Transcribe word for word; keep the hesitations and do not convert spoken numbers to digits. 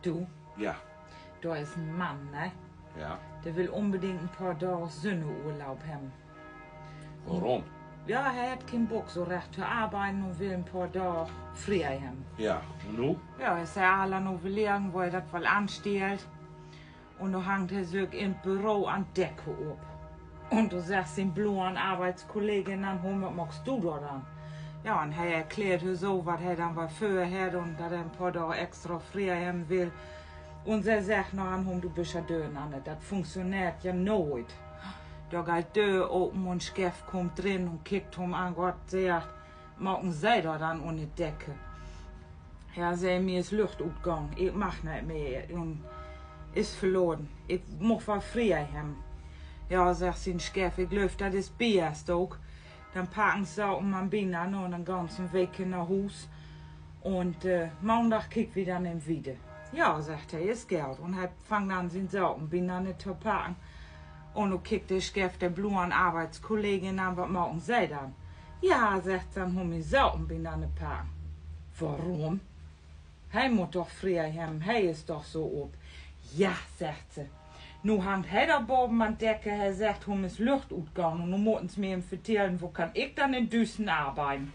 Du, ja, dor is en Mann, ne? Ja. De will unbedingt en poor Daag Sünnerurlaub hebben. Worüm? Ja, he hett keen Bock so recht to arbeiden un will en poor Daag free hebben. Ja, un nu? Ja, is he al an 't Överleggen, wo he dat woll anstellt. Un nu hangt he sük in't Büro an 't Decke op. Un do seggt sien bluen Arbeitskollegin an hum: Wat maakst du dor denn? Ja, un he erklärt hör so, wat he denn woll vörhett un dat he en poor Daag extra free hebben will. Un se seggt noch an hum: Du büst ja dörnanner, dat funktioneert ja nooit. Dor geiht Döör open un Chef kummt rin un kickt hum an, Gott, seggt: Maken Se dor denn ünner 't Decke? Ja, seggt he, mi is Lücht utgahn, ik mag neet mehr, un is verlaten. Ik much woll free hebben. Ja, seggt sien Chef, ik glööv, dat is best ok. Denn packen Se Saken man binanner un denn gahn Se en Week na Huus. Un Maandag kiekt wi denn even wieder. Ja, seggt he, is goot. Un he fangt an, sien Saken binanner to packen. Un nu kickt de Chef de bluen Arbeitskollegin an: Wat maken Se denn? Ja, seggt se, denn hum mien Saken binanner packen. Worüm? He mutt doch free hebben, he is doch so op. Ja, seggt se, nu hangt he dor baven an 't Decke, he seggt, hum is Lücht utgahn, un nu mutten Se mi even vertellen, wo kann ik denn in Düüstern arbeiden?